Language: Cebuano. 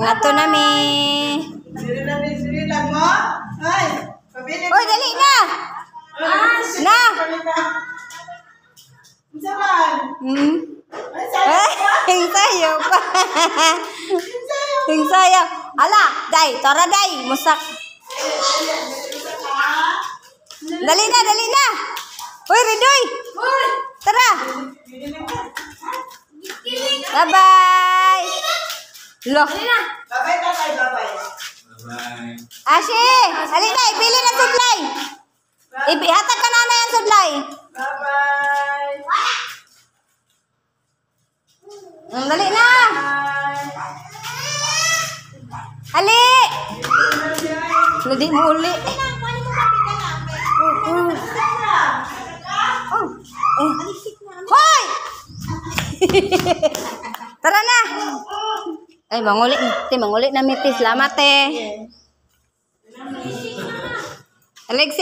Pangadto nami. Dili na ni silitan mo? Ay, pabili. Oy, dali na. Na. Unsa man? Ay, sayo Eh, pa. Ensayo pa. Ensayo. Ensayo. Ala, day, tara day, musak. Dali na, dali na. Uy, Ridoy. Tara. Bye-bye. Lo. Bye-bye, tatay, bye-bye. Bye-bye. Ashi, dali na, ipili ng sudlay. Ihatag ka na ang sudlay. Bye-bye. Dali na. Ali. Ladi mo uli. Oh. Eh. Hoy! Tara na. Ay, manguli. Te, manguli na mi, te. Salamat, te. Alexi.